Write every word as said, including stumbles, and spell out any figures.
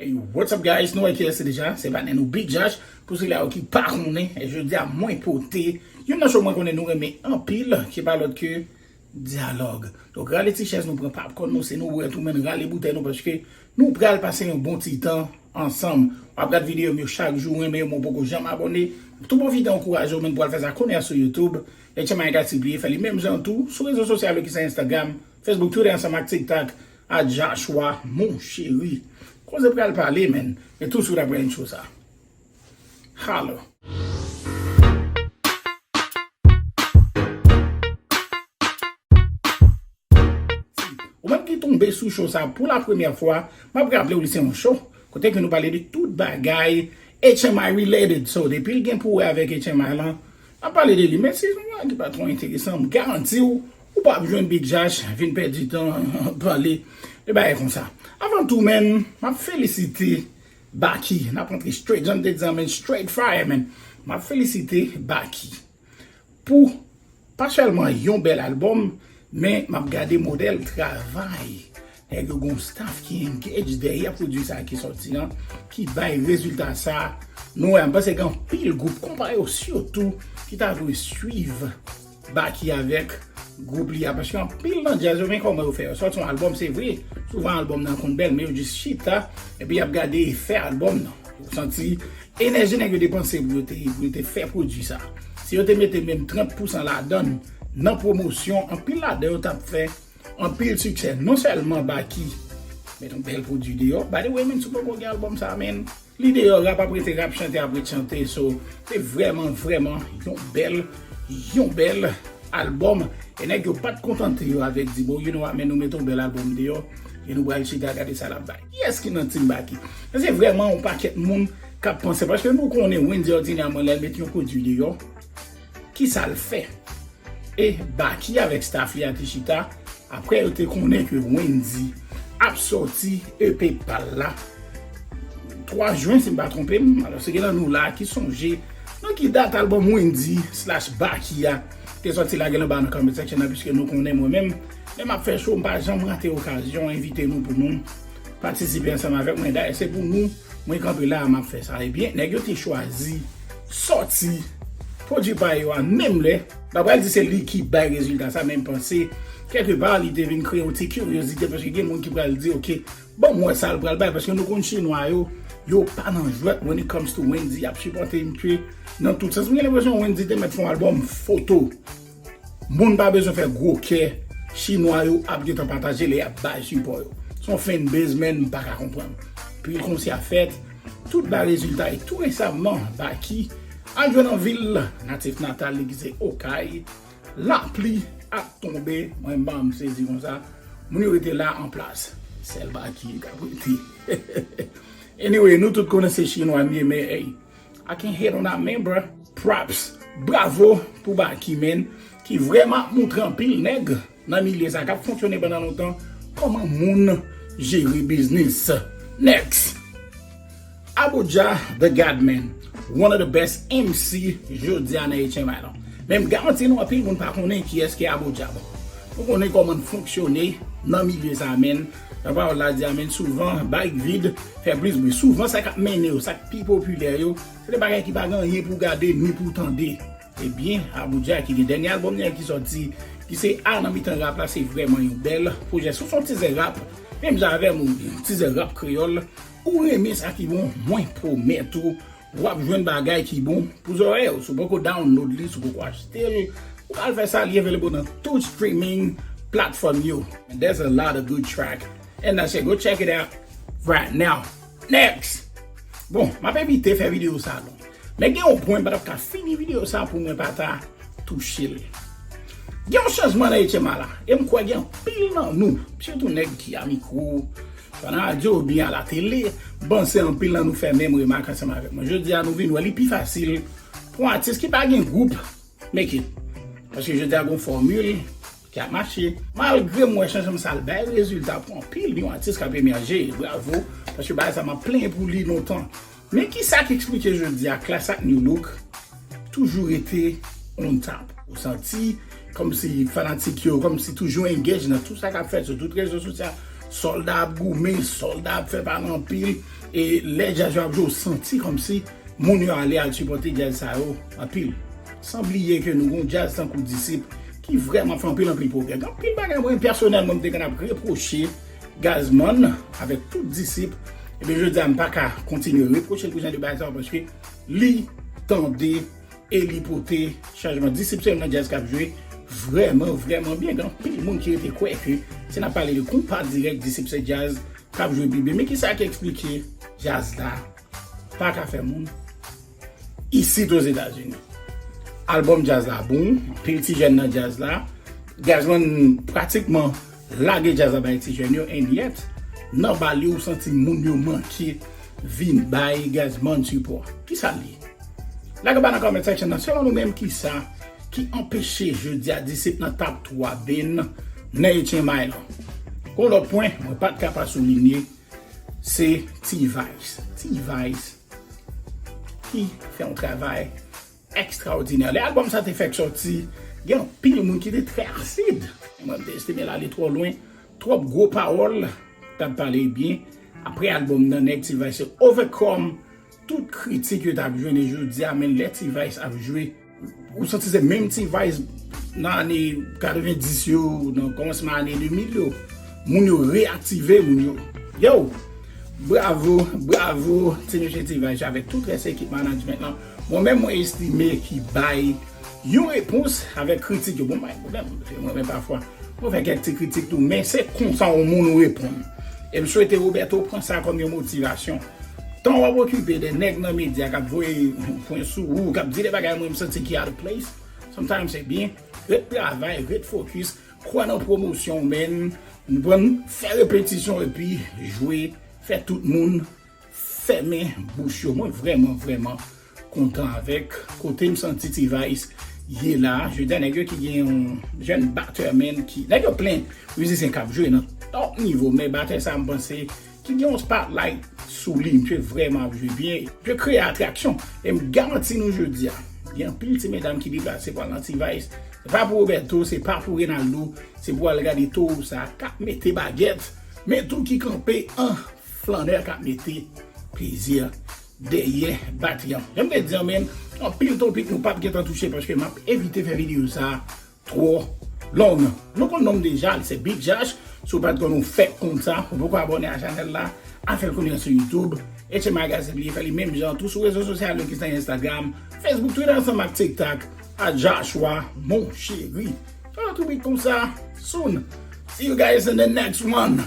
Hey, what's up guys? Nou wè kiyès se deja, se patnè nou Big Josh. Pou sila yo ki pa konnen, e jodi a mwen pote youn nan show mwen konnen nou renmen anpil, ki pa lòt ke dyalòg. Donk rale ti chèz nou, pran popcorn nou, se nou wè tou, men rale boutèy nou paske nou pral pase yon bon ti tan ansanm. W ap gad videyo m yo chak jou, renmen yo, men w poko janm abòne. Tou pwofite ankouraje w, men pou al fè sa kounye a sou YouTube. H M I Gati bliye fè li menm jan tou sou rezo sosyal yo ki se Instagram, Facebook, Twitter ansanm ak TikTok. A Joshua, mon chéri. Koze pral pale, men. Men tou swit apre intro sa. Holla. Ou menm ki tonbe sou show sa pou la premyè fwa, m ap raple w li se yon show kote ke nou pale de tout bagay H M I related. So, depi l gen pou wè avèk H M I lan, n ap pale de li. Men si se yon bagay ki pa twò enteresan, m garanti w, ou p ap jwenn Big Josh vin pèdi tan pale de bagay konsa. Avan tou, men, m ap felisite Baky. N ap antre straight, jan m te di a, men, straight fire, men. M ap felisite Baky pou pa sèlman yon bèl albòm, men m ap gade modèl travay. Nèg yo gon staff ki engage dèyè pwodui sa ki sòti an, ki bay rezilta sa. Nou wè, m panse gen anpil gwoup, konpa yo sitou, ki ta dwe swiv Baky avèk gwoup li a, paske anpil nan djaz yo, men kòman yo fè, yo sòti yon albòm, se vre, souvan albòm nan konn bèl, men yo jis chita, epi y ap gade efè albòm nan. Ou santi enèji nèg yo depanse pou yo te, pou yo te fè pwodui sa. Si yo te mete menm trant pousan ladan l, nan pwomosyon, anpil ladan yo t ap fè anpil siksè. Non sèlman Baky met yon bèl pwodui deyò, by the way, men, si w poko gen albòm sa, men, li deyò, rap ap rete rap, chante ap ret chante, so, se vrèman, vrèman yon bèl, yon bèl albòm. E nèg yo pa t kontante yo avèk di, bon, you know what, men, nou mete yon bèl albòm deyò, e nou pral chita gade sa l ap bay. Kiyès ki nan team Baky? Men se vrèman yon pakèt moun k ap panse, paske nou konnen Wendy òdinèman lè l met yon pwodui deyò, kisa l fè? E Baky avèk staff li a te chita, apre yo te konnen ke Wendy ap sòti E P pa l la twa jen, si m pa twonpe m. Alò, se gen nan nou la ki sonje nan ki dat albòm Wendy slash Baky a te sòti, lage l anba nan comment section nan, piske nou konnen mwen menm, lè m ap fè show, m pa janm rate okazyon envite nou pou nou patisipe ansanm avèk mwen. Dayè, se pou nou mwen kanpe la a, m ap fè sa. Ebyen, nèg yo te chwazi sòti pwodui pa yo a menm lè. M pa pral di se li ki bay rezilta sa, men m panse, kèlke pa, li te vin kreye yon ti kiryozite, paske gen moun ki pral di, oke, ban m wè sa l pral bay, paske nou konn chinwa yo, yo pa nan jwèt when it comes to Wendy, y ap sipòte misye nan tout sans. M gen lenpresyon Wendy te mèt fè yon albòm foto. Moun pa bezwen fè gwo kè, chinwa yo ap gentan pataje lè y ap bay sipò yo. Se yon fanbase, men, m pa ka konprann. Pi l konsi ap fèt, tout bay rezilta, e tou resaman, Baky al jwe nan vil natif natal li ki se Okay, lapli ap tonbe, mwen menm m sezi konsa, moun yo rete la an plas. Sèl Baky k ap rete. Anyway, nou tout konnen se chinwa m ye, men, hey, I can't hate on that man, bro. Props, bravo pou Baky, man, ki vrèman ap montre anpil nèg nan milye sa k ap fonksyone pandan lontan kòman moun jere biznis. Next. Abuja the God, man, one of the best M C jodi a nan H M I lan. Men m garanti nou anpil moun pa konnen kiyès ki Abuja. Bon, nou konnen kòman l fonksyone nan milye sa, man. Jan pawòl la di a, men, souvan, bay k vid fè plis bri. Souvan, sa k ap mennen yo, sa k pi popilè yo, se de bagay ki pa gen anyen pou gade ni pou tande. Ebyen, Abuja ki gen dènye albòm li an ki sòti, ki se A nan mitan rap la, se vrèman yon bèl pwojè. Si w se yon tizè rap, menm jan avè m, ou yon tizè rap kreyòl, ou renmen sa ki bon, mwen pwomèt ou, w ap jwenn bagay ki bon pou zòrèy ou. Si w poko download li, si w poko achte l, ou ka al fè sa, li available nan tout streaming platform yo. And there's a lot of good track in that shit. Go check it out right now. Next! Bon, m ap evite fè videyo sa long. Men gen yon pwen m pa t ap ka fini videyo sa pou mwen pa ta touche l. Gen yon chanjman nan H M I la, e m kwè gen anpil nan nou, sitou nèg ki a mikwo, swa nan radyo oubyen a latele, m panse anpil nan nou fè menm remak ansanm avèk mwen. Jodi a, nou vin wè li pi fasil pou yon atis ki pa gen gwoup make it. Paske jodi a, gon fòmil ki ap mache. Malgre m wè chanjman sa al bay rezilta pou anpil yon atis k ap emèje, bravo, paske bagay sa m ap plenyen pou li lontan. Men kisa k eksplike jodi a Klass ak Nu-Look toujou rete on top? Ou santi kòmsi fanatik yo, kòmsi toujou engage nan tout sa k ap fèt sou tout rezo sosyal, Sòlda ap goumen, sòlda ap fè pale anpil, e lè djaz yo ap jwe, ou santi kòmsi moun yo ale al sipòte djaz sa yo anpil. San bliye ke nou gon djaz tankou Disip ki vrèman fè anpil, anpil pwogrè. Gen anpil bagay mwen pèsonèlman m te konn ap repwoche Gazman avèk tout Disip. Ebyen, jodi a m pa ka kontinye repwoche l pou jan de bagay sa yo, paske li tande e li pote chanjman. Disip se youn nan djaz k ap jwe vrèman, vrèman byen. Gen anpil moun ki rete kwè ke si n ap pale de konpa dirèk, Disip se djaz k ap jwe pi byen. Men kisa ki eksplike djaz la pa ka fè moun isit Ozetazini? Albòm djaz la bon, anpil ti jèn nan djaz la. Gazman pratikman lage djaz la bay ti jèn yo, and yet, nan bal yo, ou santi moun yo manke vin bay Gazman sipò. Kisa l ye? Lage ba nan comment section nan, selon nou menm, kisa ki anpeche jodi a Disip nan top twa bin nan H M I lan? Gon lòt pwen mwen pa t ka pa soulinye, se T-Vice. T-Vice ki fè yon travay ekstraòdinè. Lè albòm sa te fèk sòti, gen anpil moun ki te trè asid. Mwen, m te estime l ale twò lwen, twòp gwo pawòl t ap pale byen. Apre albòm nan, nèg T-Vice te overcome tout kritik yo t ap jwenn, e jodi a, men lè T-Vice ap jwe, ou santi se menm T-Vice nan ane katrevendis yo, nan kòmansman ane de mil yo. Moun yo reyaktive, moun yo. Yo! Bravo, bravo, ti mesye T-Vice avèk tout rès ekip management lan. Mwen menm, mwen estime ki bay yon repons avèk kritik yo. Bon, pa gen pwoblèm, mwen menm pafwa mwen fè kèk ti kritik tou, men se konsa yon moun reponn. E m swete Roberto pran sa kòm yon motivasyon. Tan w ap okipe de nèg nan medya k ap voye pwen sou ou, k ap di de bagay mwen m santi ki out of place, sometimes se byen ret travay, ret focus, kwè nan pwomosyon w, men, konprann, fè repetisyon epi jwe, fè tout moun fèmen bouch yo. Mwen vrèman, vrèman kontan avèk kote m santi T-Vice ye la. Jodi a, nèg yo ki gen yon jèn batè, men, ki, nèg yo plen mizisyen k ap jwe nan top nivo, men batè sa, m panse, ki gen yon spotlight sou li. Misye vrèman ap jwe byen. Misye kreye atraksyon. E m garanti nou jodi a, gen anpil ti medam ki deplase pou al nan T-Vice. Se pa pou Roberto, se pa pou Renaldo, se pou al gade towo sa k ap mete bagèt, men tou ki kanpe an flannè k ap mete plezi dèyè batri an. Jan m te di an, men, anpil topik nou p ap gentan touche paske m ap evite fè videyo sa twò long. Nou konn non m deja, li se Big Josh. Si w pa t konn, ou fèk konn sa. Ou poko abòne a chanèl la, al fè l konnen sou YouTube. H M I Gazette li fè li menm jan tou sou rezo sosyal yo ki se Instagram, Facebook, Twitter ansanm ak TikTok, at Joshua Mon Chéri. Yon lòt ribrik konsa, soon. See you guys in the next one.